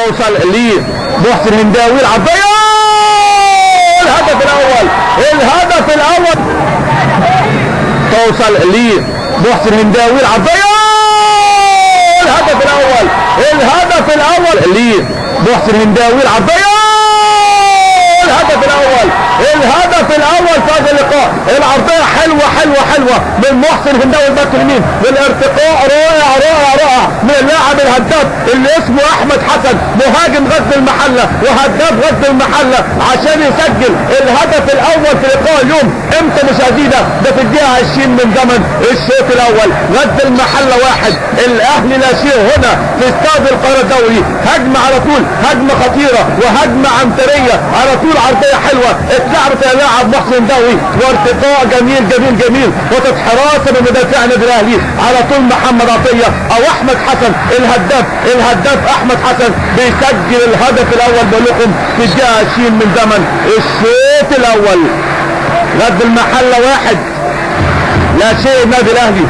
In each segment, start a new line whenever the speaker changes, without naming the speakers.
توصل لمحسن هنداوي، العرضية، الهدف الاول، الهدف الاول. توصل لمحسن هنداوي، العرضية، الهدف الاول، الهدف الاول لمحسن هنداوي، العرضية، الهدف الاول، الهدف الاول في هذا اللقاء. العرضية حلوة حلوة حلوة من محسن هنداوي الباك اليمين، والارتقاء رائع رائع رائع من اللاعب الهداف اللي اسمه احمد حسن، مهاجم غزل المحلة وهداف غزل المحلة، عشان يسجل الهدف الاول في لقاء اليوم. امتى مشاهدينا؟ ده في الدقيقة 20 من زمن الشوط الاول. غزل المحلة 1، الاهلي لا شيء هنا في استاد القاهرة الدولي. هجمة على طول، هجمة خطيرة وهجمه عنتريه على طول، عرضية حلوة اتلعبت يا لاعب محسن هنداوي، وارتقاء جميل جميل جميل، وتت حراسة من مدافع النادي الاهلي على طول محمد عطية او احمد حسن الهداف، الهداف احمد حسن بيسجل الهدف الاول. بقول لكم في الدقيقة 20 من زمن الشوط الاول. غزل المحلة 1 لا شيء النادي الاهلي.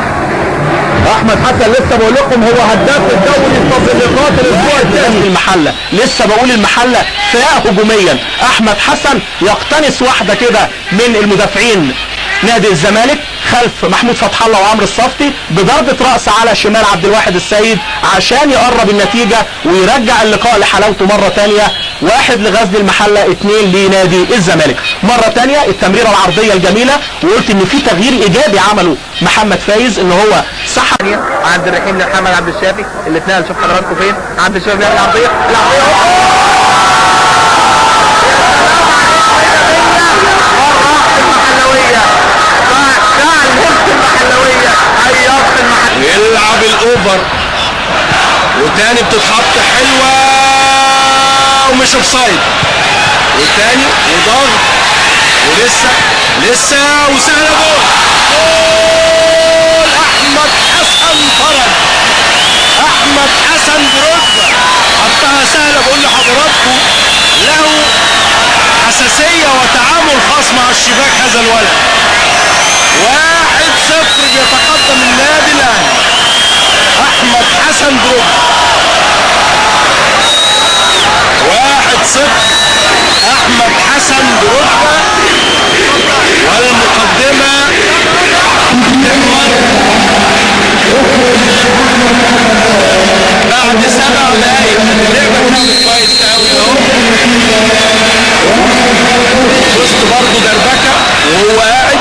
احمد حسن لسه بقول لكم هو هداف الدوري في لقاءات الاسبوع الثاني.
المحلة لسه بقول المحلة فاق هجوميا. احمد حسن يقتنص واحدة كده من المدافعين نادي الزمالك خلف محمود فتح الله وعمرو الصفتي بضربه راس على شمال عبد الواحد السيد عشان يقرب النتيجة ويرجع اللقاء لحلاوته مرة ثانية. 1 لغزل المحلة، 2 لنادي الزمالك. مرة ثانية التمريره العرضية الجميلة، وقلت ان في تغيير ايجابي عمله محمد فايز ان هو سحب
عبد الرحيم لمحمد عبد الشافي اللي اتنقل. شوف حضراتكم فين عبد الشافي بيعمل العرضية، العرضية
يلعب الاوفر، وتاني بتتحط حلوة ومش offside، وتاني وضغط ولسه لسه وسهلة، جول جول احمد حسن فرج، احمد حسن بركبه حطها سهلة. بقول لحضراتكم له حساسية وتعامل خاص مع الشباك هذا الولد. 1-0 بيتقدم النادي الاهلي، احمد حسن بركبه. 1-0 احمد حسن بركبه، والمقدمة بعد 7 دقايق. اللعبة كانت كويس قوي اهو، وسط برضه دربكه وهو قاعد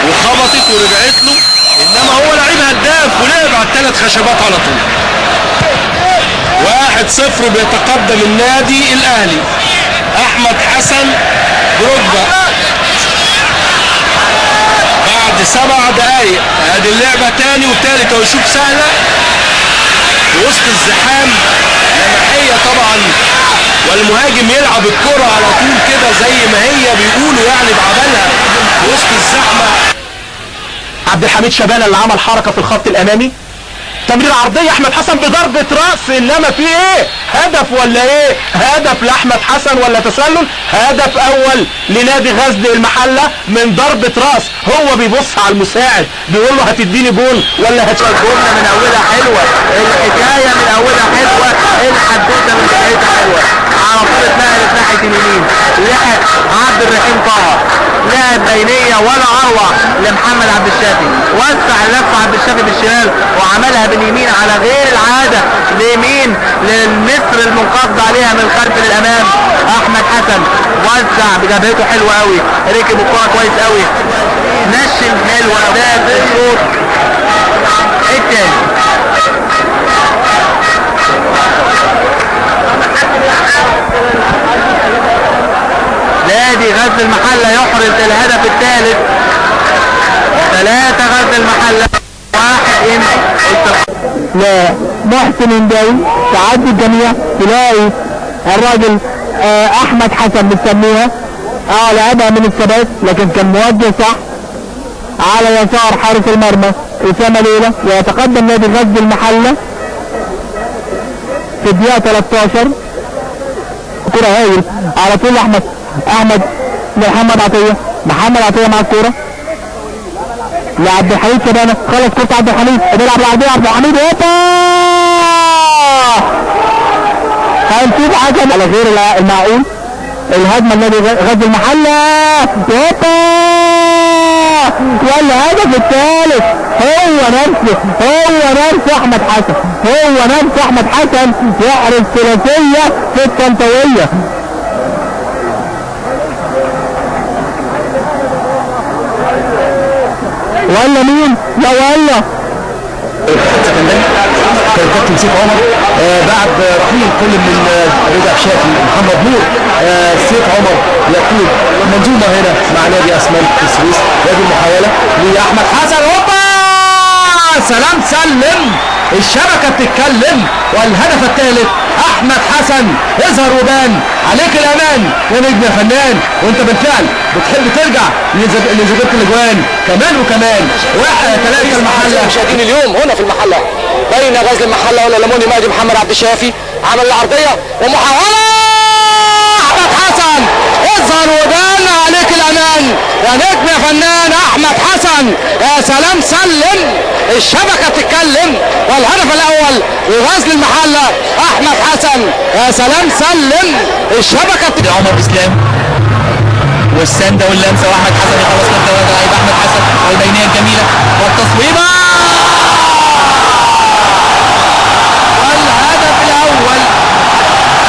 وخبطت ورجعت له، انما هو لعيب هداف ولعب على الثلاث خشبات على طول. 1-0 بيتقدم النادي الاهلي، احمد حسن بركبه بعد 7 دقايق. ادي اللعبة تاني وتالت اهو، شوف سهلة وسط الزحام، لمحيه طبعا، والمهاجم يلعب الكره على طول كده زي ما هي بيقولوا يعني بعبلها وسط الزحمة.
عبد الحميد شبانه اللي عمل حركة في الخط الامامي، تمرير عرضية احمد حسن بضربه راس، انما في ايه؟ هدف ولا ايه؟ هدف لاحمد حسن ولا تسلل؟ هدف اول لنادي غزل المحلة من ضربه راس. هو بيبص على المساعد بيقول له هتديني جول ولا هتشوط؟
الجملة من اولها حلوة، الحكاية من اولها حلوة، الحدوتة من بدايتها حلوة. على طول اتنقلت ناحية اليمين، لحق عبد الرحيم طه، لعب بينيه ولا اروع لمحمد عبد الشافي، وسع اللفة عبد الشافي بالشمال وعملها باليمين على غير العادة، ليمين للمصر المنقض عليها من الخلف للامام. احمد حسن وزع بجبهته حلوة قوي، ركب الكورة كويس قوي، نشن حلو اداء في الشوط الثاني. نادي غزل المحلة يحرز الهدف الثالث. 3 غزل المحلة 1
لا محسن هنداوي، تعدي الجميع، تلاقي الراجل احمد حسن بنسميها لعبها من الثبات، لكن كان موجه صح على يسار حارس المرمى اسامة ليلى. ويتقدم نادي غزل المحلة في الدقيقة 13. كرة هايل على طول احمد محمد عطية، محمد عطية مع الكورة لعبد الحميد شبانه، خلص كرة عبد الحميد، بيلعب لعبد الحميد، هوبا هنشوف حكم على غير المعقول. الهجمة النادي غزل المحلة، هوبا، والهدف الثالث هو نفسه، هو نفسه احمد حسن، هو نفسه احمد حسن يحرز ثلاثية في الطنطاويه. ولا مين؟ لا ولا
كان كابتن سيف عمر بعد رحيل كل من رضا شافي محمد نور، سيف عمر يقود منظومة هنا مع نادي اسمنت السويس. وادي المحاولة لاحمد حسن، هوبا، سلام سلم، الشبكة بتتكلم، والهدف الثالث احمد حسن. اظهر وبان، عليك الامان يا نجم يا فنان، وانت بالفعل بتحب ترجع لزجاجة الاجوان كمان وكمان. 1-3 المحلة.
مشاهدين اليوم هنا في المحلة بين غزل المحلة والالموني مهدي محمد عبد الشافي عمل العرضية ومحاولة احمد حسن، اظهر وبان، عليك الامان يا نجم يا فنان احمد حسن، يا سلام سلم، الشبكة بتتكلم، والهدف الاول لغزل المحلة احمد حسن، يا سلام سلم، الشبكة.
عمر اسلام والسنده واللمسه، واحمد حسن يخلص من لعيب احمد حسن، والبينيه الجميلة والتصويبه، والهدف الاول،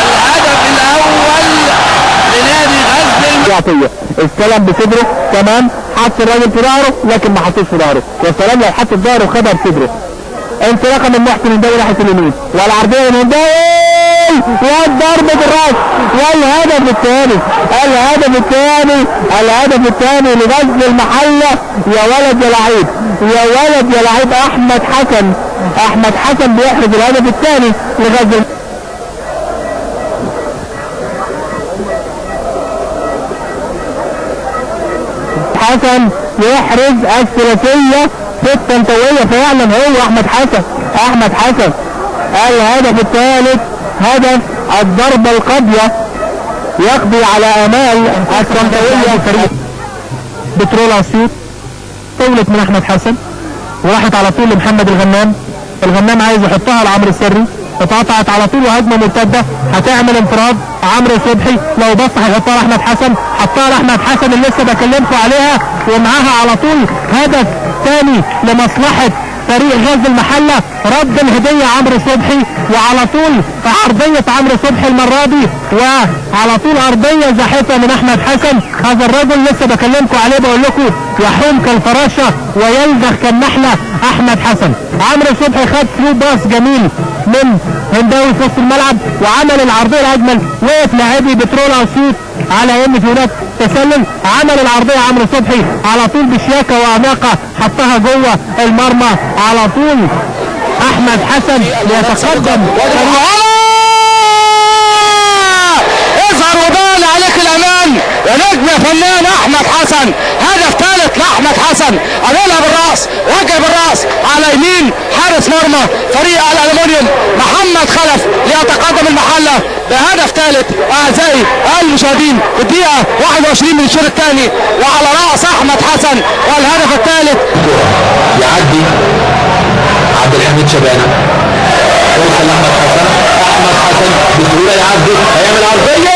الهدف الاول لنادي غزل.
عطية استلم بصدره، تمام، حط الراجل في ظهره لكن ما حطوش في ظهره، يا سلام لو حط في ظهره وخدها بصدره. انطلاقة من محسن هنداوي ناحية اليمين، والعرضيه من هنداوي، والضرب بالراس، والهدف الثاني، الهدف الثاني، الهدف الثاني لغزل المحلة. يا ولد يا لعيب، يا ولد يا لعيب، احمد حسن، احمد حسن بيحرز الهدف الثاني لغزل. حسن يحرز الثلاثية في الطنطاويه، فعلا هو احمد حسن، احمد حسن الهدف الثالث، هدف الضربة القاضية يقضي على امال الطنطاويه. فريق بترول اسيوط طولت من احمد حسن وراحت على طول لمحمد الغنام، الغنام عايز يحطها لعمرو السري، اتقطعت على طول وهجمه مرتدة هتعمل انفراد عمرو صبحي، لو بص هيحطها لاحمد حسن، حطها لاحمد حسن اللي لسه بكلمكم عليها، ومعاها على طول هدف ثاني لمصلحة فريق غزل المحلة. رد الهدية عمرو صبحي، وعلى طول عرضية عمرو صبحي المرة دي، وعلى طول ارضية زاحفه من احمد حسن. هذا الرجل لسه بكلمكم عليه، بقول لكم يحوم كالفراشه ويلدغ كالنحله احمد حسن. عمرو صبحي خد through pass جميل من هنداوي في وسط الملعب وعمل العرضية الاجمل، وقف لاعبي بترول اسيوط على ان في هناك تسلل، عمل العرضية عمرو صبحي على طول بشياكه واناقه، حطها جوه المرمى على طول احمد حسن ليتقدم.
اظهر وبان، عليك الامان يا نجم يا فنان احمد حسن، هدف ثالث لاحمد حسن، عملها بالراس، وجه بالراس على يمين حارس مرمى فريق الالومنيوم محمد خلف ليتقدم المحلة بهدف ثالث. اعزائي المشاهدين في الدقيقة 21 من الشوط الثاني، وعلى راس احمد حسن والهدف الثالث.
يعدي عبد الحميد شبانه، يوصل لاحمد حسن، احمد حسن بسهولة يعدي، هيعمل عرضية،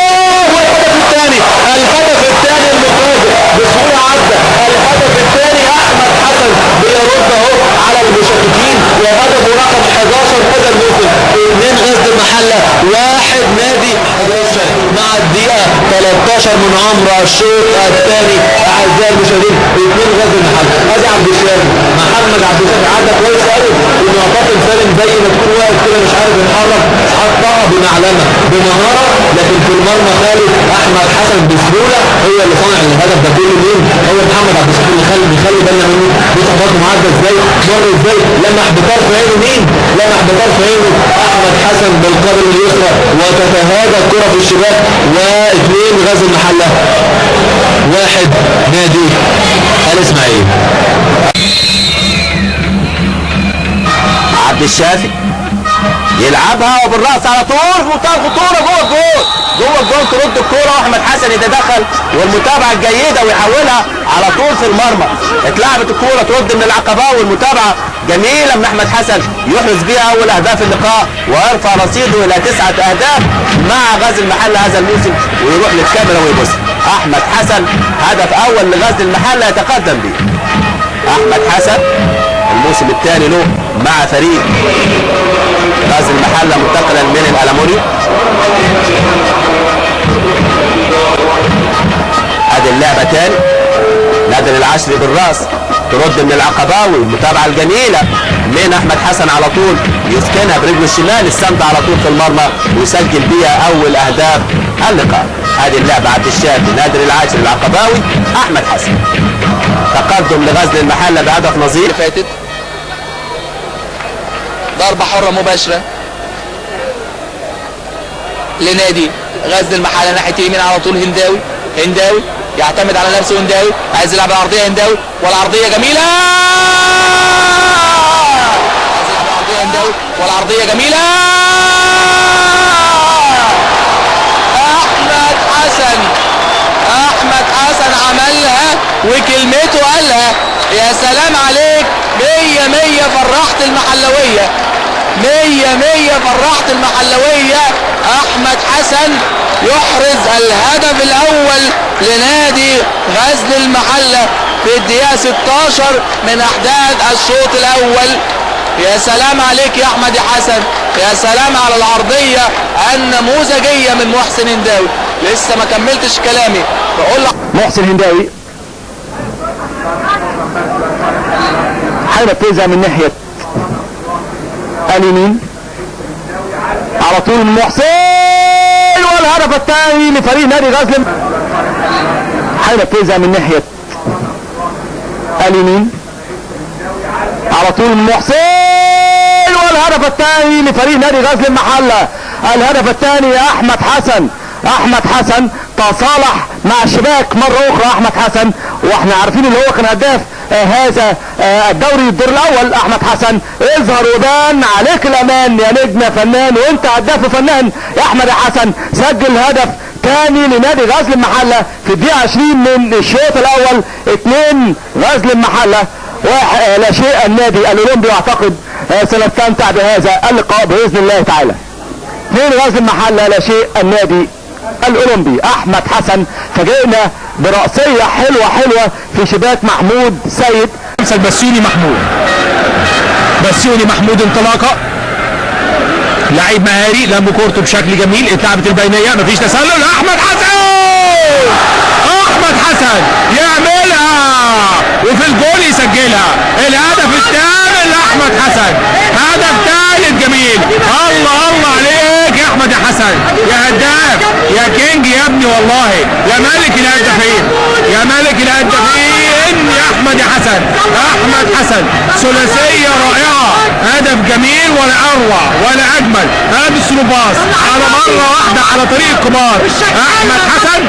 والهدف الثاني، الهدف الثاني المفاجئ بسهولة عدى، الهدف الثاني احمد حسن بيرد اهو على المشككين، وهدفه رقم 11 هذا الموسم. 2 غزل المحلة، 1 نادي 11 مع الدقيقة 13 من عمر الشوط الثاني. اعزائي المشاهدين 2 غزل المحلة. ادي عبد الشافي، محمد عبد الشافي عدى كويس قوي، ومعتصم سالم زي ما تكون واقف كده مش عارف يتحرك، حطها بمعلمه بمهارة، لكن في المرمى خالد احمد حسن بسهولة هو اللي صنع الهدف ده كله. مين هو؟ محمد عبد الشافي اللي خلي بالنا منه، بص برضه معدى ازاي، مر ازاي، لمح بطرف عينه مين؟ لمح بطرف عينه احمد حسن بالقدم اليسرى، وتتهادى الكره في الشباك. و2 غزل المحلة، 1 نادي الاسماعيلي.
عبد الشافي يلعبها وبالراس على طول في منتهى الخطورة، جوه الجول، جوه الجول ترد الكورة، واحمد حسن
حسن يتدخل والمتابعة الجيدة ويحولها على طول في المرمى. اتلعبت الكورة ترد من العقباوي، والمتابعة جميلة من احمد حسن يحرز بها اول اهداف اللقاء ويرفع رصيده الى 9 اهداف مع غزل المحلة هذا الموسم، ويروح للكاميرا ويبص. احمد حسن هدف اول لغزل المحلة يتقدم به احمد حسن، الموسم الثاني له مع فريق غزل المحلة منتقلا من الالمونيوم. ادي اللعبة تاني، نادر العشري بالراس ترد من العقباوي، المتابعة الجميلة من احمد حسن على طول يسكنها برجله الشمال، السند على طول في المرمى ويسجل بيها اول اهداف اللقاء. ادي اللعبة عبد الشافي، نادر العشري، العقباوي، احمد حسن. تقدم لغزل المحلة بهدف نظيف.
فاتت ضربه حره مباشرة لنادي غزل المحلة ناحية اليمين على طول. هنداوي، هنداوي يعتمد على نفسه، هنداوي عايز يلعب العرضية، هنداوي والعرضيه جميلة، عايز يلعب العرضية هنداوي والعرضيه جميلة. احمد حسن، احمد حسن عملها وكلمته قالها. يا سلام عليك، 100 فرحت المحلويه، 100 فرحت المحلويه. احمد حسن يحرز الهدف الاول لنادي غزل المحلة في الدقيقة 16 من احداث الشوط الاول. يا سلام عليك يا احمد يا حسن، يا سلام على العرضية النموذجيه من محسن هنداوي. لسه ما كملتش كلامي، بقول
محسن هنداوي هينفذها من ناحية اليمين على طول محسن، والهدف الثاني لفريق نادي غزل. هينفذها من ناحية اليمين على طول محسن، والهدف الثاني لفريق نادي غزل المحلة. الهدف الثاني احمد حسن، احمد حسن تصالح مع الشباك مرة اخرى. احمد حسن واحنا عارفين اللي هو كان هداف هذا الدوري الدور الاول. احمد حسن اظهر وبان عليك الامان يا نجم يا فنان، وانت هداف وفنان يا احمد حسن. سجل هدف ثاني لنادي غزل المحلة في الدقيقة 20 من الشوط الاول، 2 غزل المحلة 1 لا شيء النادي الاولمبي. واعتقد سنستمتع بهذا اللقاء باذن الله تعالى. 2 غزل المحلة لا شيء النادي الاولمبي. احمد حسن فاجئنا برأسية حلوة حلوة في شباك محمود سيد.
بسيوني محمود، بسيوني محمود انطلاقة، لعيب مهاري، لم كورته بشكل جميل، اتلعبت البينية، مفيش تسلل. احمد حسن، احمد حسن يعملها وفي الجول يسجلها. الهدف الثامن لاحمد حسن، هدف ثالث جميل. الله الله عليك يا احمد يا حسن، يا هداف يا كينج يا ابني، والله يا ملك الهدافين، يا ملك الهدافين يا احمد يا حسن. احمد حسن ثلاثية رائعة، هدف جميل ولا اروع ولا اجمل. هذا ال through pass على مرة واحدة على طريق الكبار. احمد حسن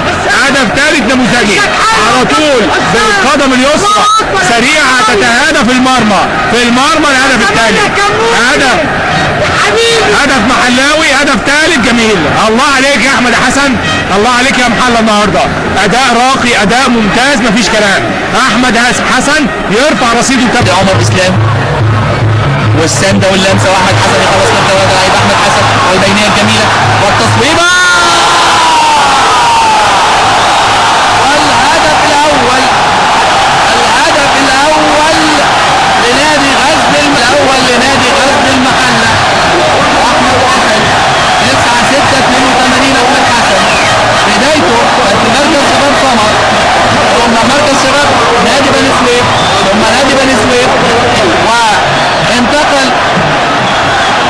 هدف ثالث نموذجي على طول بالقدم اليسرى، سريعة تتهادى في المرمى، في المرمى الهدف الثالث، هدف محلاوي، هدف ثالث جميل. الله عليك يا احمد حسن، الله عليك يا محلة النهارده، اداء راقي، اداء ممتاز، مفيش كلام. احمد حسن يرفع رصيده.
عمر اسلام والسنده واللمسه، واحمد حسن يخلص من ثلاثة لعيبة. احمد حسن والبينيه الجميلة والتصويبه والهدف الاول، الهدف الاول لنادي غزل، الاول لنادي غزل المحلة. احمد حسن 9 6 82. احمد حسن بدايته كانت في مركز شباب سمر، ثم مركز شباب نادي بني سويف، ثم نادي بني سويف، وانتقل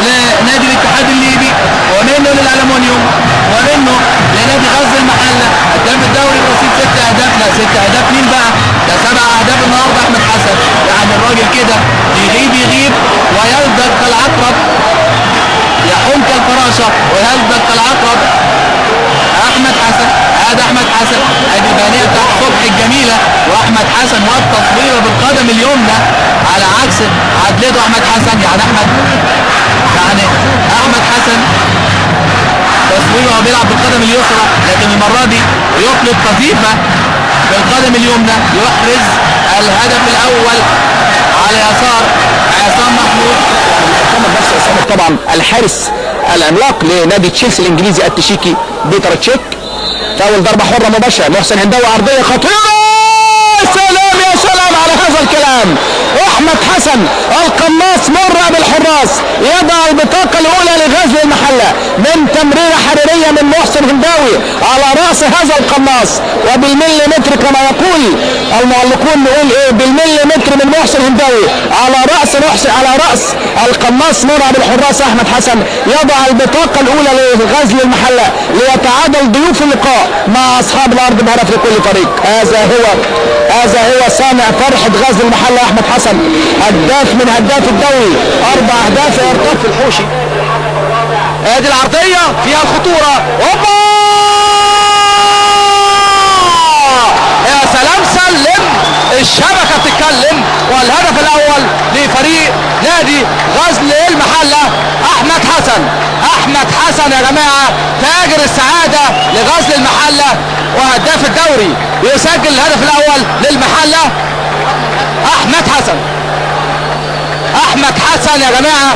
لنادي الاتحاد الليبي، ومنه للالومنيوم، ومنه لنادي غزل المحلة. هداف الدوري برصيد 6 اهداف، لا 6 اهداف مين بقى؟ ده 7 اهداف النهارده احمد حسن. يعني الراجل كده يغيب يغيب ويلدغ كالعقرب، يحوم كالفراشه ويلدغ كالعقرب. احمد حسن، هذا احمد حسن، ادي البانيه بتاعت صبحي الجميلة، واحمد حسن والتصويره بالقدم اليمنى على عكس عدلته احمد حسن. يعني احمد، يعني احمد حسن تصويره وهو بيلعب بالقدم اليسرى، لكن المرة دي يطلق قذيفة بالقدم اليمنى، يحرز الهدف الأول على يسار عصام محمود.
طبعا الحارس العملاق لنادي تشيلسي الانجليزي التشيكي بيتر تشيك. فاول ضربه حره مباشرة، محسن هنداوي عرضية خطيرة، سلام يا سلام على هذا الكلام. احمد حسن القناص مر بالحراس، يضع البطاقة الاولى لغزل المحلة من تمريره حريريه من محسن هنداوي على راس هذا القناص، وبالمليمتر كما يقول المعلقون، نقول ايه، بالمليمتر من محسن هنداوي على راس محسن، على راس القناص مر بالحراس احمد حسن، يضع البطاقة الاولى لغزل المحلة ليتعادل ضيوف اللقاء مع اصحاب الارض بهدف لكل فريق. هذا هو صانع فرحة غزل المحلة احمد حسن، هداف من هداف الدوري، 4 اهداف يرتف الحوشي.
ادي العرضية فيها الخطورة، اوبا يا سلام، سلم، الشبكة بتتكلم، والهدف الاول لفريق نادي غزل المحلة احمد حسن. احمد حسن يا جماعة تاجر السعادة لغزل المحلة وهداف الدوري، يسجل الهدف الاول للمحلة احمد حسن. احمد حسن يا جماعة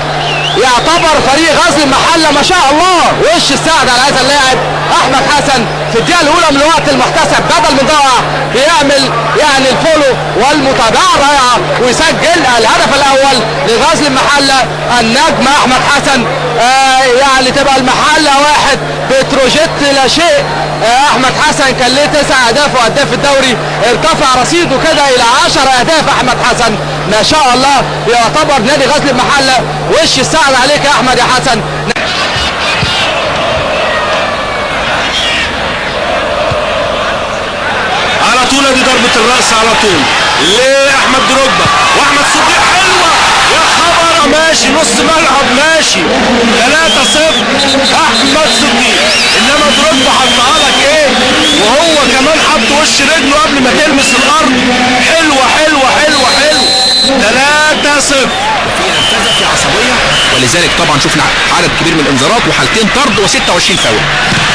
يعتبر فريق غزل المحلة ما شاء الله وش السعد على هذا اللاعب احمد حسن. في الدقيقة الاولى من الوقت المحتسب بدل من ضاع بيعمل يعني الفولو والمتابعة الرائعة ويسجل الهدف الاول لغزل المحلة النجم احمد حسن. يعني تبقى المحلة 1 بتروجيت لا شيء. احمد حسن كان ليه 9 اهداف وهداف الدوري، ارتفع رصيده كده الى 10 اهداف احمد حسن ما شاء الله. يعتبر نادي غزل المحلة وش السعد عليك يا احمد يا حسن.
على طول ادي ضربه الراس على طول لاحمد دروجبا، واحمد صديق حلوة يا خبر، ماشي نص ملعب ماشي 3-0 احمد صديق، انما دروجبا حطها لك ايه، وهو كمان حط وش رجله قبل ما تلمس الارض. حلوة حلوة حلوة حلوة 3-0.
في نرفزه، في عصبية، ولذلك طبعا شفنا عدد كبير من الانذارات وحالتين طرد و26 فاول.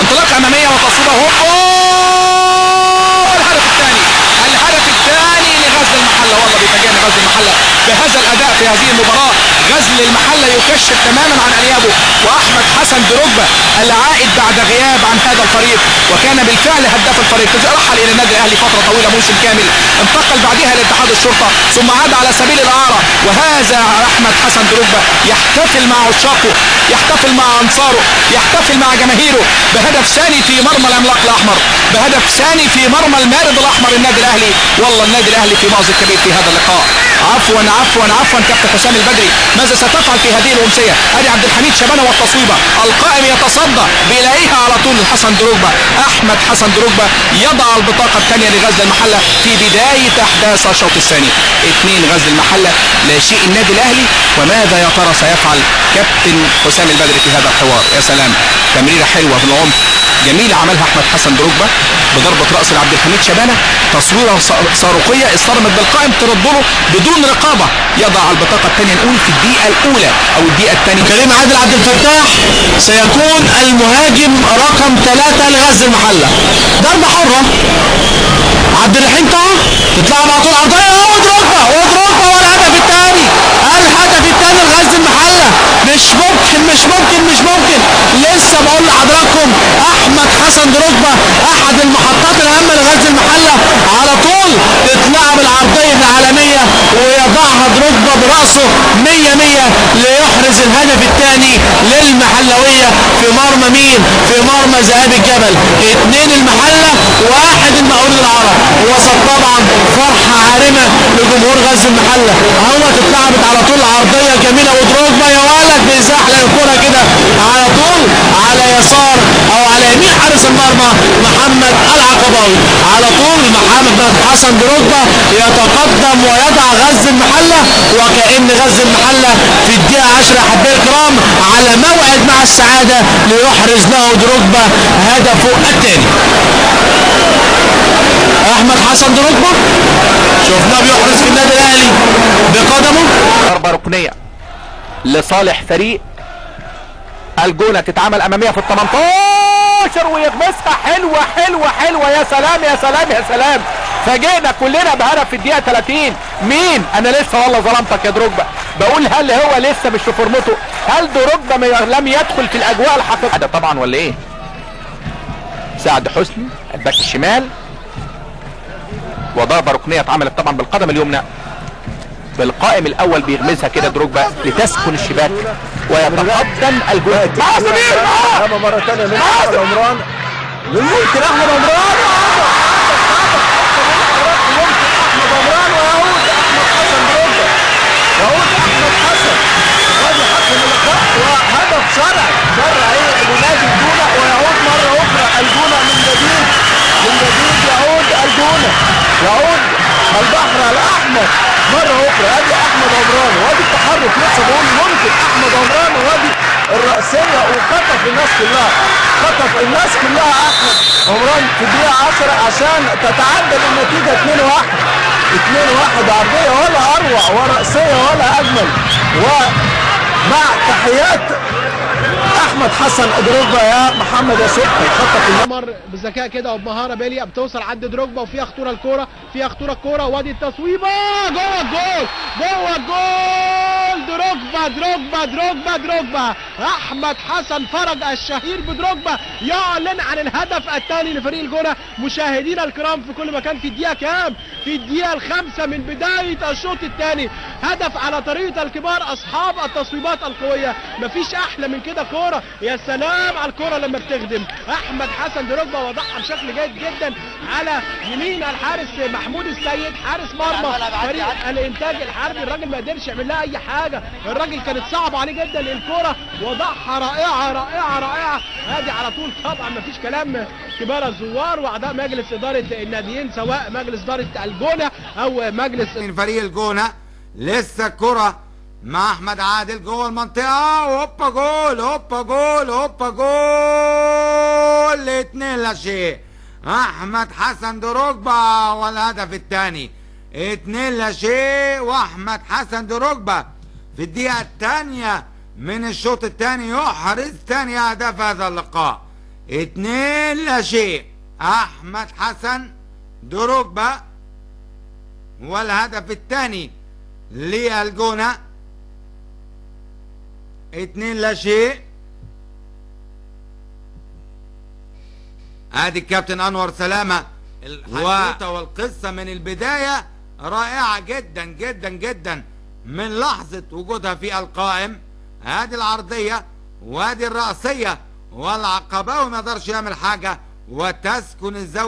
انطلاقة امامية وتصويبه، الهدف الثاني، الهدف الثاني لغزل المحلة. والله بيفاجئنا غزل المحلة بهذا الاداء في هذه المباراة. غزل المحلة يكشف تماما عن انيابه، واحمد حسن دروجبا العائد بعد غياب عن هذا الفريق، وكان بالفعل هداف الفريق، رحل الى النادي الاهلي فترة طويلة موسم كامل، انتقل بعدها لاتحاد الشرطة ثم عاد على سبيل الاعارة. وهذا احمد حسن دروجبا يحتفل مع عشاقه، يحتفل مع انصاره، يحتفل مع جماهيره بهدف ثاني في مرمى العملاق الاحمر، بهدف ثاني في مرمى المارد الاحمر النادي الاهلي. والله النادي الاهلي في مأزق كبير في هذا اللقاء. عفوا عفوا عفوا كابتن حسام البدري، ماذا ستفعل في هذه الامسيه؟ ادي عبد الحميد شبانه والتصويبه، القائم يتصدى، بيلاقيها على طول حسن دروجبا. احمد حسن دروجبا يضع البطاقة الثانية لغزل المحلة في بداية احداث الشوط الثاني. 2 غزل المحلة لا شيء النادي الاهلي. وماذا يا ترى سيفعل كابتن حسام البدري في هذا الحوار؟ يا سلام، تمريره حلوة في العمق جميلة عملها احمد حسن دروجبا بضربه راس لعبد الحميد شبانه، تصويره صاروخيه اصطدمت بالقائم، ترد له بدون رقابه، يضع البطاقة الثانية نقول في الدقيقة الاولى او الدقيقة الثانية.
كريم عادل عبد الفتاح سيكون المهاجم رقم 3 لغزل المحلة. ضربه حره، عبد الرحيم طه تطلع على طول عرضية، ودروجبا ودروجبا والهدف الثاني، الهدف الثاني لغزل المحلة. مش ممكن مش ممكن مش ممكن، لسه بقول لحضراتكم احمد حسن دروجبا احد المحطات الهامة لغزل المحلة، على طول تتلعب العرضية العالمية ويضعها دروجبا براسه 100-100 ليحرز الهدف الثاني للمحلويه في مرمى مين؟ في مرمى ذئاب الجبل. 2 المحلة 1 المقاولون العرب. وسط طبعا فرحه عارمة لجمهور غزل المحلة، اهو اتلعبت على طول عرضية جميلة ودروجبا يا ولد بيزحلق الكره كده على طول على يسار او على يمين حارس المرمى محمد العقباوي. على طول محمد حسن دروجبا يتقدم ويضع غزل المحلة، وكأن غزل المحلة في الدقيقة 10 احبائي الكرام على موعد مع السعادة ليحرز له دروجبا هدفه الثاني. احمد حسن دروجبا شفناه بيحرز في النادي الاهلي بقدمه.
ضربه ركنيه لصالح فريق الجونه، تتعمل امامية في ال 18،
18 ويغمسها. حلوة حلوة حلوة، يا سلام يا سلام يا سلام. فاجئنا كلنا بهدف في الدقيقة 30. مين؟ انا لسه والله ظلمتك يا دروجبا، بقول هل هو لسه مش في فورمته؟ هل دروجبا لم يدخل في الاجواء الحقيقية ده طبعا ولا ايه؟ سعد حسني الباك الشمال، وضربه ركنيه اتعملت طبعا بالقدم اليمنى بالقائم الاول، بيغمزها كده دروجبا لتسكن الشباك ويتقدم الجول. مع سمير
مرة ثانية من احمد عمران، ممكن احمد عمران، ممكن احمد عمران، ويعود احمد حسن دروجبا، يعود احمد حسن وادي حكم اللقاء، وهدف شرعي شرعي لنادي الجونه، ويعود مرة اخرى الجونه من جديد، من جديد يعود الجونه، يعود البحر الاحمر مرة اخرى. ادي احمد عمران، وادي التحرك لسه بقول ممكن احمد عمران، وادي الراسية، وخطف الناس كلها، خطف الناس كلها احمد عمران في الدقيقة 10 عشان تتعدل النتيجة 2-1. 2-1، عرضية ولا اروع وراسيه ولا اجمل، ومع تحيات احمد حسن دروجبا يا محمد يا صبحي. خطف
عمر بذكاء كده وبمهاره باليه بتوصل عند دروجبا، وفيها خطورة الكورة، فيها خطورة الكورة، وادي التصويبه جوه الجول، جوه الجول، دروجبا دروجبا دروجبا دروجبا. احمد حسن فرج الشهير بدروجبا يعلن عن الهدف الثاني لفريق الجونه. مشاهدينا الكرام في كل مكان، في الدقيقة كام؟ في الدقيقة 5 من بداية الشوط الثاني، هدف على طريقه الكبار اصحاب التصويبات القوية، مفيش احلى من كده. كورة يا سلام على الكورة لما بتخدم. احمد حسن دروجبا وضعها بشكل جيد جدا على يمين الحارس محمود السيد حارس مرمى فريق الانتاج الحربي. الراجل ما قدرش يعمل لها اي حاجة، الراجل كانت صعبة عليه جدا الكورة، وضعها رائعة رائعة رائعة. ادي على طول طبعا مفيش كلام، كبار الزوار واعضاء مجلس ادارة الناديين سواء مجلس ادارة الجونه او مجلس
من فريق الجونه. لسه الكره مع احمد عادل جوه المنطقة، هوبا جول، هوبا جول، هوبا جول، 2-0. احمد حسن دروجبا والهدف الثاني، 2-0. واحمد حسن دروجبا في الدقيقة الثانية من الشوط الثاني يحرز ثاني هدف هذا اللقاء، 2-0. احمد حسن دروجبا والهدف الثاني للجونه، 2-0. ادي الكابتن انور سلامه، الحدوتة والقصه من البداية رائعة جدا جدا جدا من لحظة وجودها في القائم. ادي العرضية وادي الراسية، والعقباوي ما قدرش يعمل حاجة، وتسكن الزاوية.